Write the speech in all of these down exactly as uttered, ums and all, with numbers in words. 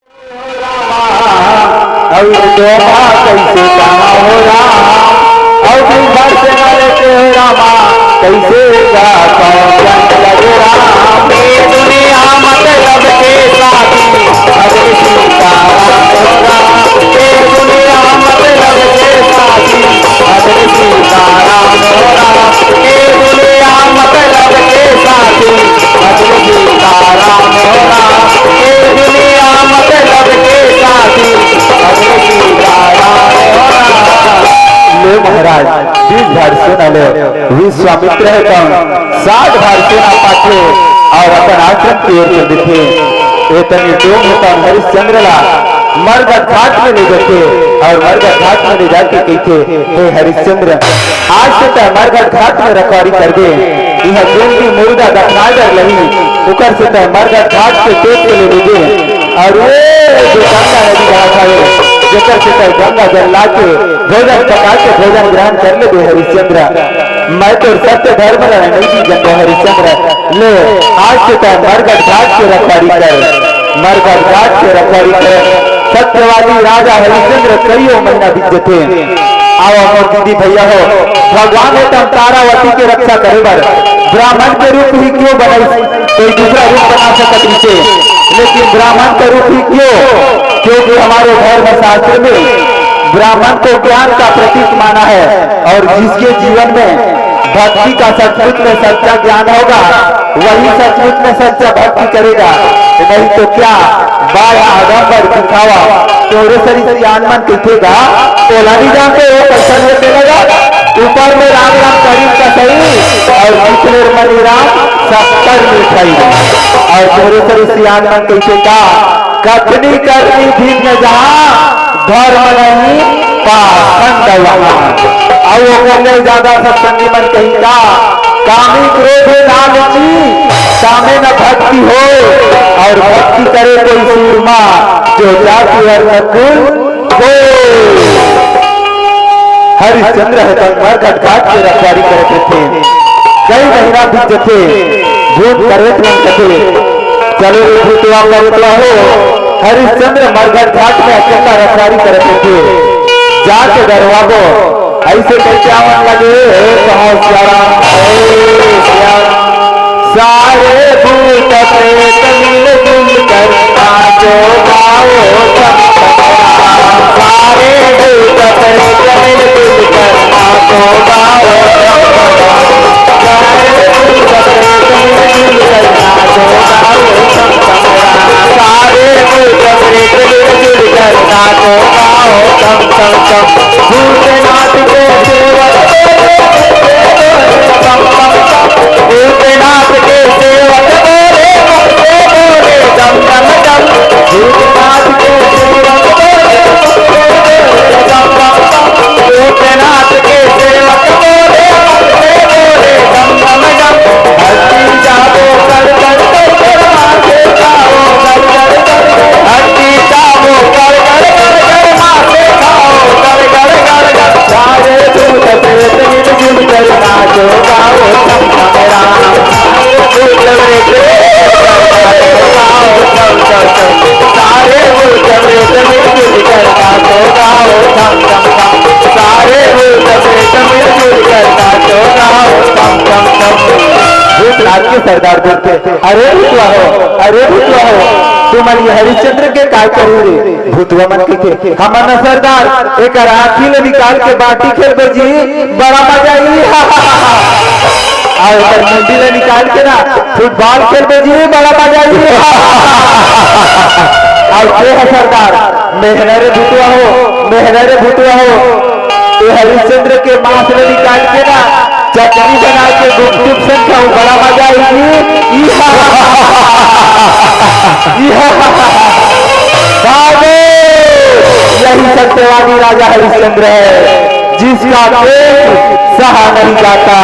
अउ ये डोमा कइसे गाना हो राम, अउ दिन भर से न लेते हो रामा, कइसे गा पाऊं जंग लगे राम। ये दुनिया मतलब के साथी, भजन सीताराम हो राम। ये दुनिया मतलब के साथी, भजन सीताराम हो राम। ये दुनिया मतलब के साथी, भजन सीताराम हो राम। ये दुनिया मतलब के साथी, भजन सीताराम हो राम। ले महाराज, बीस भार सोना ले, विश्वामित्र हे कौन, साठ भार सोना पाथे अउ अपन आश्रम के ओर चल देथे। ए तनी डोम हे कौन हरिश्चंद्र ला मरघट घाट में ले जाथे अउ मरघट घाट में ले जाके कहिथे, "हे हरिश्चंद्र, आज से तैं मरघट घाट में रखवारी करबे। इहाँ जेन भी मुर्दा दफनाए बर लगही, ओकर से तैं मरघट घाट के तोप के ले लेबे। अउ वो जो गंगा नदी बहत हवे, जेकर से तैं गंगा जल लाके भोजन पका के भोजन ग्रहण कर लेबे हरिश्चंद्र। मैं तोर सत्य धर्म ला नइ जीवन देंव हरिश्चंद्र। ले, आज से तैं मरघट घाट के रखवारी कर।" मरघट घाट के रखवारी कर सत्यवादी राजा हरिश्चंद्र कइयो महीना बीत जथे। अउ मोर दीदी भैया हो, भगवान हे तब तारावती के रक्षा करे बर ब्राह्मण के रूप ही क्यों बनाइस, कोई दूसरा रूप बना सकत रहिसे, लेकिन ब्राह्मण के रूप ही क्यों? क्योंकि हमारे धर्म शास्त्र में ब्राह्मण को ज्ञान का प्रतीक माना है, और जिसके जीवन में भक्ति का सचमुच में सच्चा ज्ञान होगा, वही सचमुच में सच्चा भक्ति करेगा। नहीं तो क्या, बाया आडंबर दिखावा, तोरे सरी सियान मन कहिथे गा, ओला नइ जानते हो, कैसन ये मिलेगा? ऊपर में राम नाम करीम का सही, अउ निचले मनी राम शक्कर मिठाई। अउ तोरे सरी सियान मन कहिथे गा, कथनी करनी भिन्न जहाँ, धर्म नहीं पाखंड वहाँ। अउ ओकर ले ज्यादा सत्संगी मन कही का, कामी क्रोध लालची, कामे न भक्ति हो, अउ भक्ति करे कोई सूरमा, जो जाति वर्ण कुल कोई। हरिश्चंद्र हे तब मरघट घाट के रखवारी करत रहिथे। कई महीना बीत जथे, भूत प्रेत मन कथे, "चलो रे भूतवा प्रेतवा हो, हरिश्चंद्र मरघट घाट में अकेला रखवारी करत रहिथे, जाके डरवाबो।" अइसे कहिके आवन लगे, "हे कहो सियाराम, हे सियाराम।" सारे भूत प्रेत मिलजुल कर नाचो गाओ टम टम राम। सारे भूत प्रेत मिलजुल कर नाचो गाओ टम टम राम। सारे भूत प्रेत मिलजुल कर नाचो गाओ टम टम राम। सारे भूत प्रेत मिलजुल कर नाचो गाओ टम टम टम। भूतनाथ के सेवक बोले, बोले, बोले, टम टम टम। भूतनाथ के सेवक बोले, बोले, बोले, डम डम डम। भूतनाथ के सेवक बोले, बोले, बोले, डम डम डम। भूतनाथ के सेवक बोले, बोले, बोले, डम डम डम। हल्दी जादो कर कर कर कर माथे खाओ, कर कर कर कर। हल्दी जादो कर कर कर कर माथे खाओ, कर कर कर कर। सारे भूत प्रेत मिलजुल कर नाचो गाओ टम टम राम। भूत प्रेत मिलजुल कर नाचो गाओ टम टम टम। सारे भूत प्रेत मिलजुल कर नाचो गाओ टम टम टम। सारे भूत प्रेत मिलजुल कर नाचो गाओ टम टम टम। भूतनाथ के सरदार बोलथे, "अरे भूतवा हो, अरे भूतवा हो, तुमन ये हरिश्चंद्र के काय करहू रे?" भूतवा मन कहिथे, "हमन न सरदार, एकर आँखी ले निकाल के बांटी खेलबो जी, बड़ा मजा आही। अउ एकर मुंडी ले निकाल के ना फुटबॉल खेलबो जी, बड़ा मजा आही।" अउ के हे सरदार, "मेहना रे भूतवा हो, मेहना रे भूतवा हो, ये हरिश्चंद्र के मांस ले निकाल के ना चटनी बना के गुपचुप संग खाऊं, बड़ा मजा आही।" इहा, इहा। बाबू, यही सत्यवादी राजा हरिश्चंद्र है, जिसका तेज सहा नहीं जाता।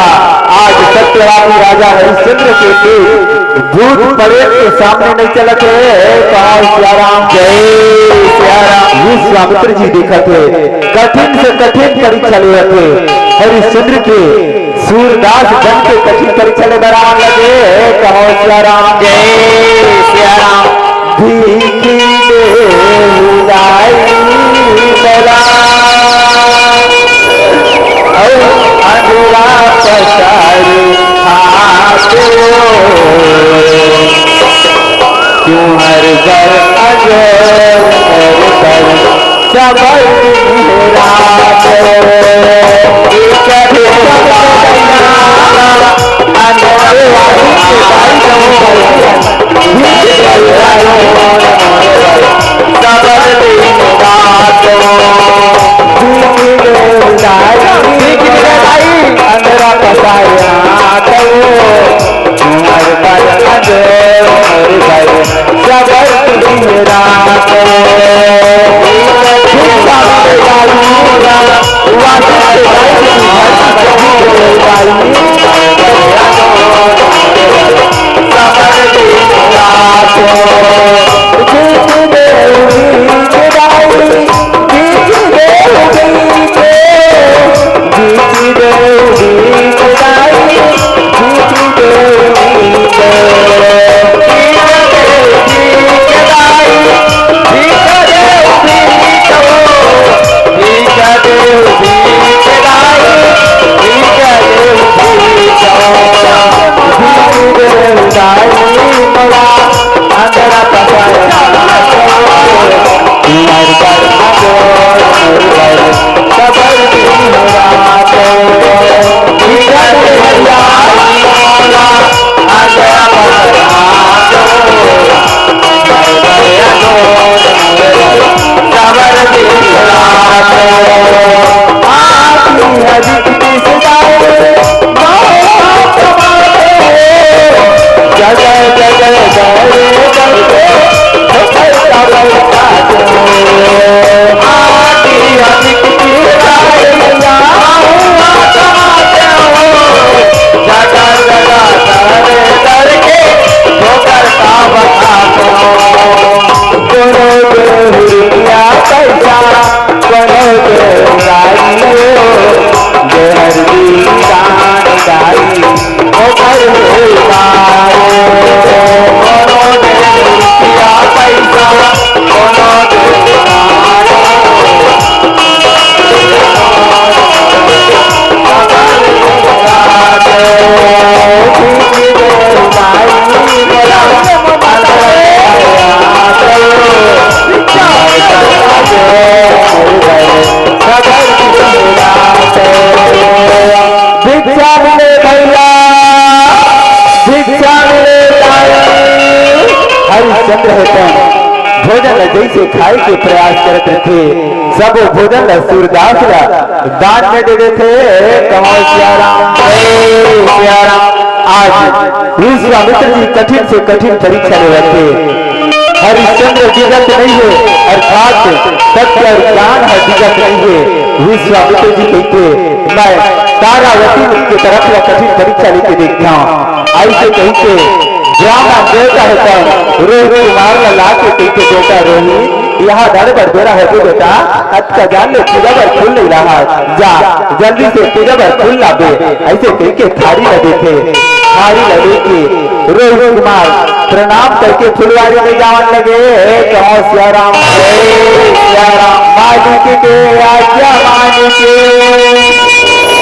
आज सत्यवादी राजा हरिश्चंद्र के तेज भूत प्रेत के सामने नइ चलत हे। कहो सियाराम, जय सियाराम। विश्वामित्र जी देखत हे, कठिन से कठिन परीक्षा लेवत हे। हरिश्चंद्र के सूरदास बन के कठिन परीक्षा ले बर आवन लगे। कहो सियाराम, जय सियाराम। भीख देहु दाई मोला, अउ अंजोरा पसारी हाथ वो। तुंहर बर अंजोर मोर बर सबल दिन रात वो। एक दिन अंजोरा भिक्षा मिले भैया, भिक्षा मिले ताई। हरिश्चंद्र हे त भोजन ल जइसे खाए के प्रयास करत रथे, सबो भोजन ल सूरदास ल दान में दे देथे। कहो सिया राम, जय सिया राम। आज विश्वामित्र जी कठिन से कठिन परीक्षा लेवत हे। हरिश्चंद्र डिगत नहीं हे, अर्थात सत्य अउ ज्ञान ह डिगत नहीं हे। विश्वामित्र जी कहिथे, मैं तारावती के तरफ ल कठिन परीक्षा लेके देखथंव। अइसे कहिके ब्राह्मण देवता हे त रोहित कुमार ल लाके कहिथे, बेटा रोहित, इहाँ दड़ बर बेरा होगे बेटा, अतका जान ले पूजा बर फूल नइ रहा, जा जल्दी से पूजा बर फूल लाबे। अइसे कहिके थारी ल देथे, थारी ल लेके रोहित कुमार प्रणाम करके फुलवारी में जावन लगे। कहो सिया राम, जय सिया राम। मालिक के आज्ञा मान के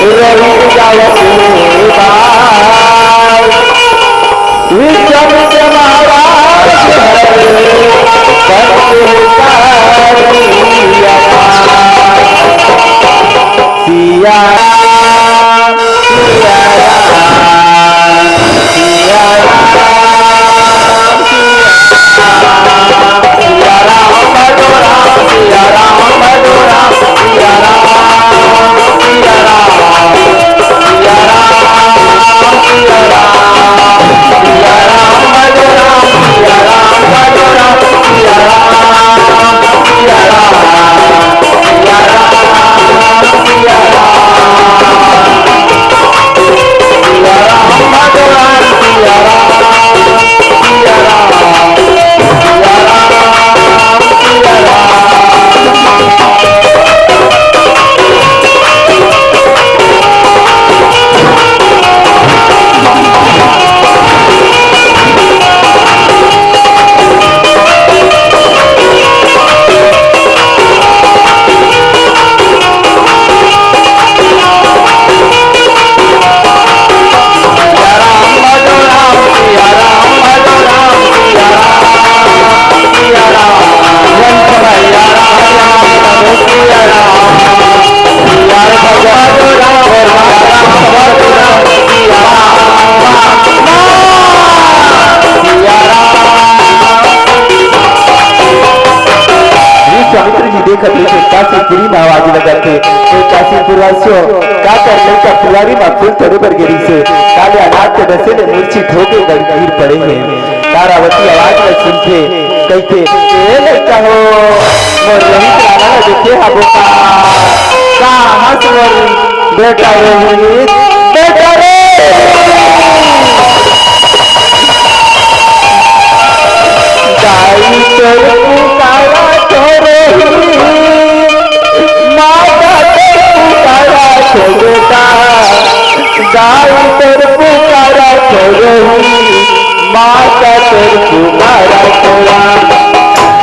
रोहित जावत बार। विश्वामित्र महाराज हरे पंच उतारी अपार। सिया राम, सिया राम, सिया राम, सिया राम। काशीपुरी में आवाज लगत हे। ए काशीपुर वासियों, का कर लइका फुलवारी में फूल तोड़े बर गे रिहिसे, काले अनाज के डसे ले मूर्छित होके गिर पड़े हे। तारावती आवाज में सुनथे, कहिथे, "ए लइका हो, मोर रोहित लाला ला देखे हाबो का? कहाँ से मोर बेटा रोहित, बेटा रे?" दाई तोर पुकारा तो रोहित, माता तोर पुकारा तो बेटा। दाई तोर पुकारा तो रोहित, माता तोर पुकारा तो।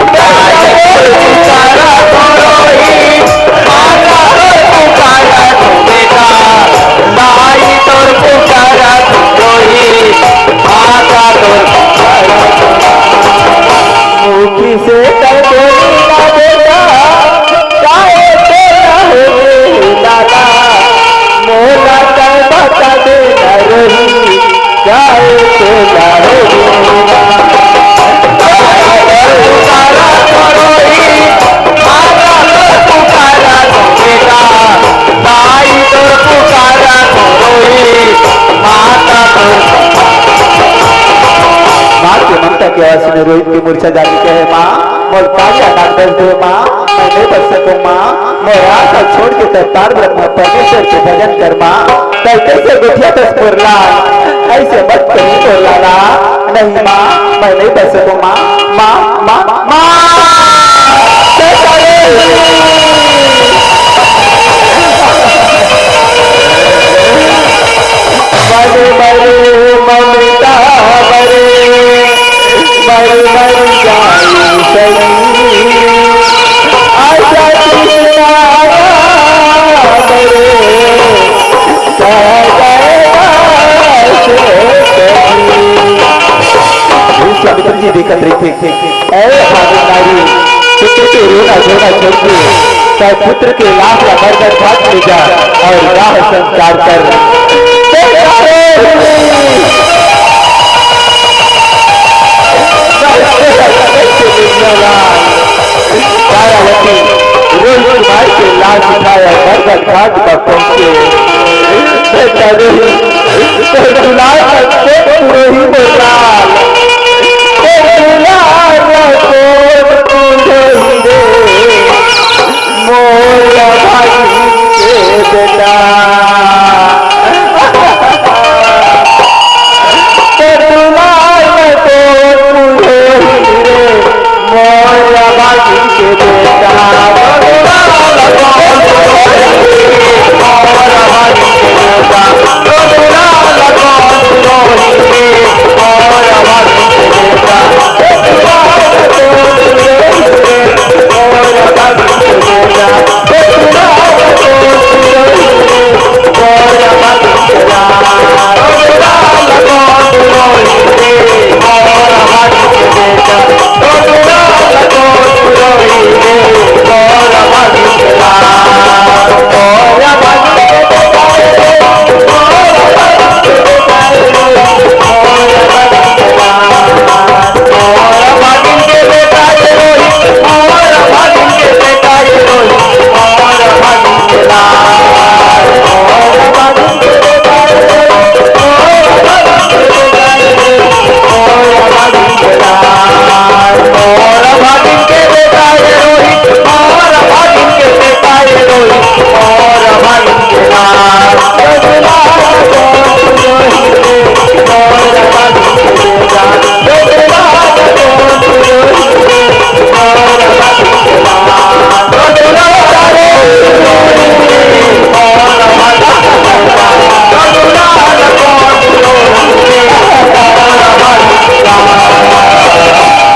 दाई तोर पुकारा तो रोहित, माता तोर पुकारा तो बेटा। दाई तोर पुकारा तो रोहित, माता तोर पुकारा तो। मुखी से तय बोली ना बेटा, काहे तोला हो गे दादा, मोला तय बता दे ना रोहित, काहे तोला हो गे दादा। दाई तोर पुकारा तो रोई, माता तोर पुकारा तो बेटा, दाई तोर पुकारा तो रोई, माता तोर। माँ के ममता के आवाज सुने रोहित के मूर्छा जागी कहे, "माँ, मोर कालिया डॉक्टर दे माँ, मैं नहीं बच सकूँ माँ, मोर आशा छोड़ के तैं पार ब्रह्मा परमेश्वर के भजन कर माँ।" तैं कैसे गोठियाथस मोर लाल, ऐसे मत कही मोर लाला, नहीं माँ, मैं नहीं बच सकूँ माँ, माँ, माँ, माँ। मर मर ममता मरे, मर मर जाई सही। आजा कृष्णा मरे, सदैव से सही। विश्वामित्र जी देखत रहिथे, ऐ भागीन नारी, पुत्र के रोना धोना छोड़ के, तैं पुत्र के लाश ला मरघट घाट ले जा और दाह संस्कार कर। बेटा रे, तारावती रोहित कुमार के लाश उठाए मरघट घाट पर पहुंचे। बेटा रे, तोर दुलार का कोट पुरोही बोला, तोर दुलार का कोट पुरोही रे, मोर भाई के बेटा। तोर दुलार का कोट पुरोही रे, मोर भाई के बेटा।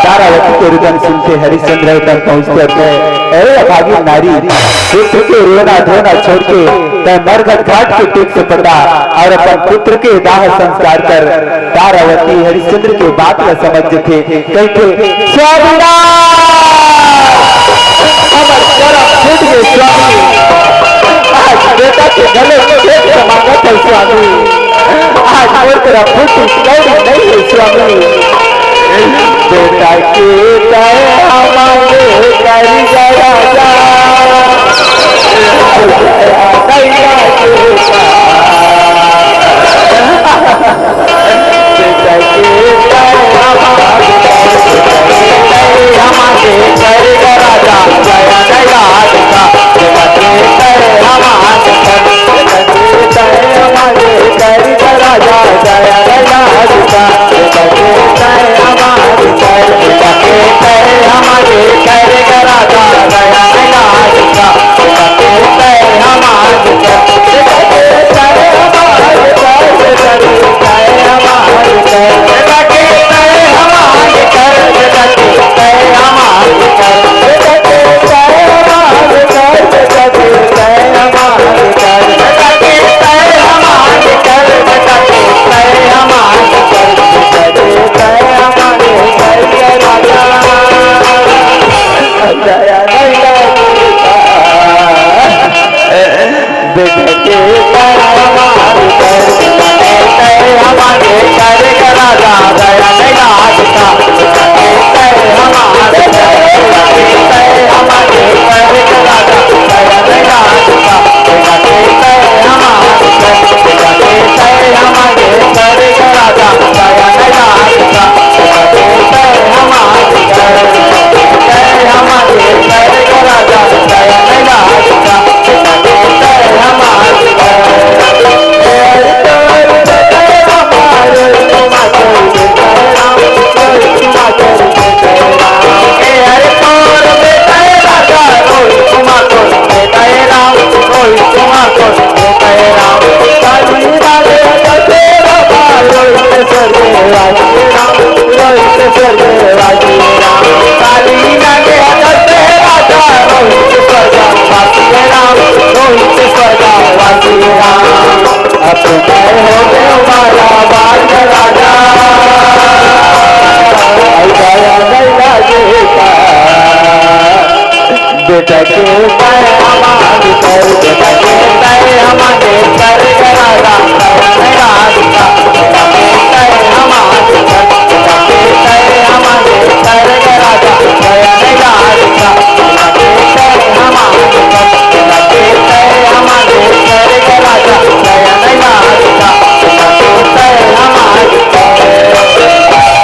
तारावती के रुदन सुनते हरिश्चंद्र एकदम पहुंचते अपने, "अरे अभागी नारी, पुत्र के रोना धोना छोड़ के तैं मरघट घाट के टेक से पकड़ा और अपन पुत्र के दाह संस्कार कर।" तारावती हरिश्चंद्र के बात ला समझ जथे, कहिथे, "स्वामीनाथ, हमर करम फूट गे स्वामी, आज बेटा के गले में पेट से मांगत है स्वामी, आज मोर करा फूटी कौड़ी नहीं है स्वामी।" बेटा के दया मांगे करी गया जा।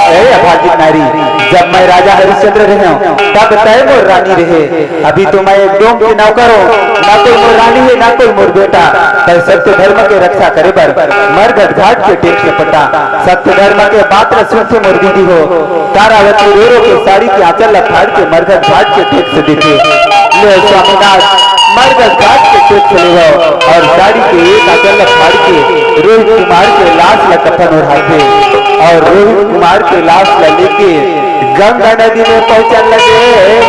ए अभागिन नारी, जब मैं राजा हरिश्चंद्र रहेंव, तब तय मोर रानी रहे। अभी तो मैं एक डोम के नौकर हों, ना कोई मोर रानी हे, ना कोई मोर बेटा। तय सत्य धर्म के रक्षा करे बर मरघट घाट के टेक सपटा। सत्य धर्म के बात ल सुनथे मोर दीदी हो। तारावती रो रो के साड़ी के आंचल ल फाड़ के मरघट घाट के टेक से देथे। ले स्वामीनाथ, मरघट घाट के टेक से लेवव और साड़ी के एक आंचल ल फाड़ के रोहित कुमार के लाश ल कफन ओढ़ाथे और रोहित कुमार के लाश ल लेके गंगा नदी में पहुंचन लगे।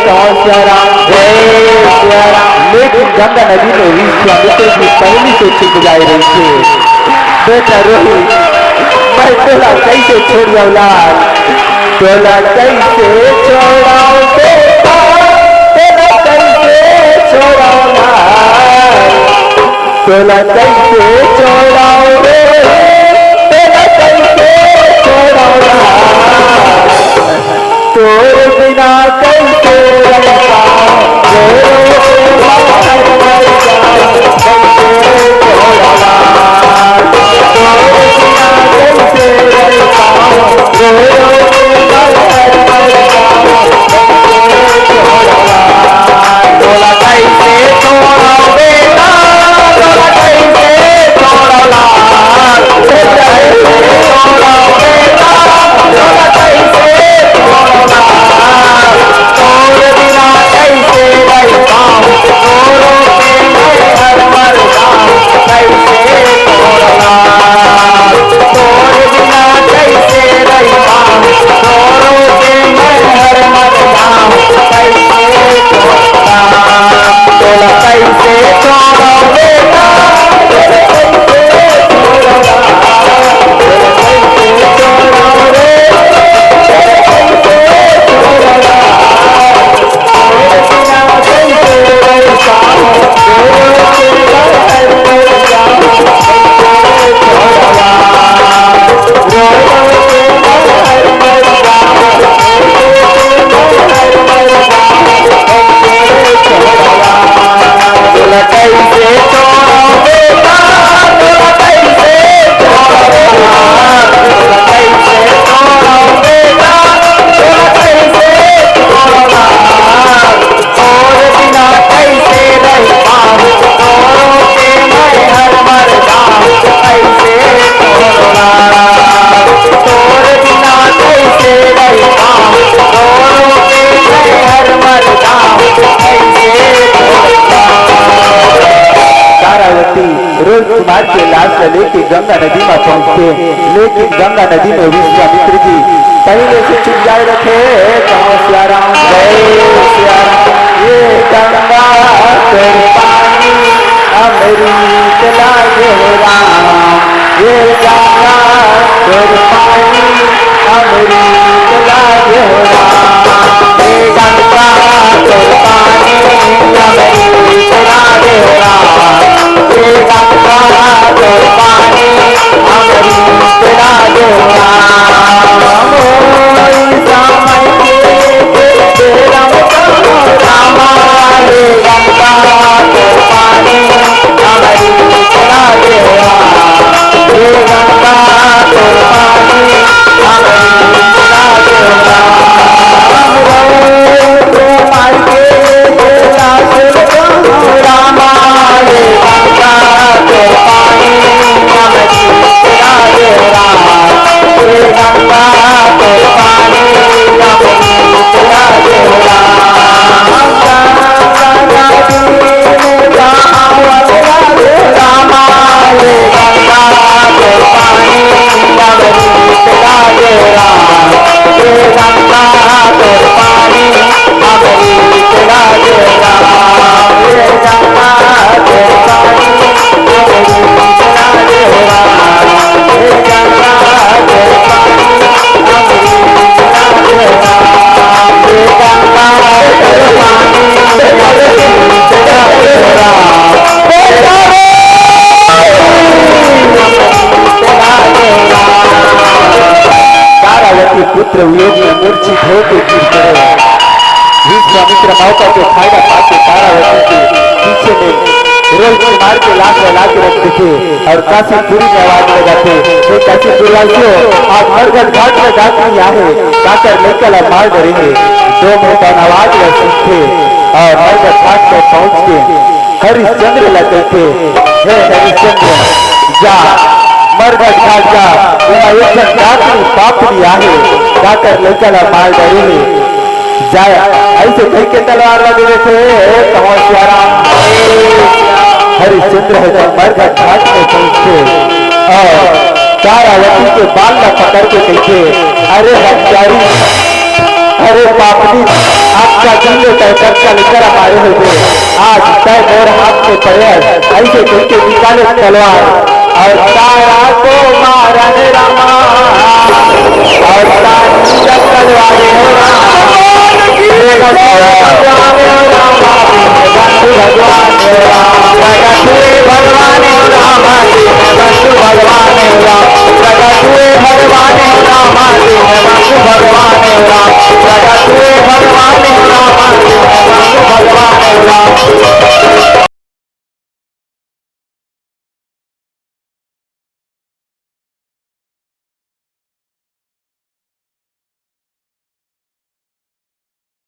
कहो सिया राम, जय सिया राम। लेकिन गंगा नदी में विश्वामित्र जी पहली से छिप जाए रहिथे। बेटा रोहित, मैं तोला कैसे छोड़ियव लाल? तोला कैसे छोड़ाव बेटा, तोला कैसे छोड़ाव लाल? तोला कैसे छोड़ाव रे, तोला कैसे छोड़ाव लाल? तोर बिना कैसे रह पाऊं? रो रो के मैं मर जाऊं, कैसे छोड़ाव लाल? तोर बिना कैसे रह पाऊं? रो रो के मैं मर जाऊं, कैसे छोड़ाव लाल? तोला कैसे छोड़ाव बेटा, तोला कैसे छोड़ाव लाल? तोला कैसे छोड़ाव बेटा, तोला कैसे छोड़ाव लाल? तोर बिना कैसे रह पाऊं, रो रो के मैं हर मर जाऊं, कैसे छोड़ाव लाल? तोर बिना कैसे रह पाऊं, रो रो के मैं हर मर जाऊं, कैसे छोड़ाव लाल? तोला कैसे छोड़ाव बेटा, तोला कैसे छोड़ाव लाल? तोला कैसे छोड़ाव रे, तोला कैसे छोड़ाव लाल? तोर बिना कैसे रह पाऊं, रो रो के मैं हर मर जाऊं, कैसे छोड़ाव लाल? तोर बिना कैसे रह पाऊं, रो रो के मैं हर मर जाऊं, कैसे छोड़ाव लाल? तारावती रोहित कुमार के लाश ल लेके गंगा नदी म पहुंचथे, लेकिन गंगा नदी में विश्वामित्र जी पहले से छिप जाए रहिथे। कहो सिया राम, जय सिया राम। ये गंगा तोर पानी अमृत लागे हो राम, ये गंगा तोर पानी अमृत लागे हो राम, ये गंगा तोर पानी अमृत लागे हो राम, ये के लात ला के रख देथे अउ काशीपुरी में आवाज लगाथे, "हे काशीपुर वासियों, आज मरघट घाट में डाकनी आहे, काकर लइका ला मार डरे हे।" दो मुंह बन आवाज ला सुनथे अउ मरघट घाट में पहुंच के हरिश्चंद्र ला कहिथे, "हे हरिश्चंद्र, जा, मरघट घाट जा, उहां एक झन डाकनी पापनी आहे, काकर लइका ला मार डरे हे।" जाय, अइसे कहिके तलवार ला दे देथे, हे कमल सियाराम। हरिश्चंद्र ह जब मरघट घाट में पहुंचथे अउ तारावती के बाल ला पकड़ के कहिथे, "अरे हत्यारी, अरे पापनी, आज का दिन ले तैं कतका लइका ला मारे होबे, आज तैं मोर हाथ में पड़े हस।" अइसे कहिके निकाले तलवार अउ तारा को मारन रामा, अउ तारा जब तलवार हो रामा, भगवान हो रामा, बंधु भगवान हो रामा, प्रगट हुए भगवान हो रामा, बंधु भगवान हो रामा, प्रगट हुए भगवान हो रामा, बंधु भगवान हो रामा, प्रगट हुए भगवान हो रामा, बंधु भगवान हो रामा।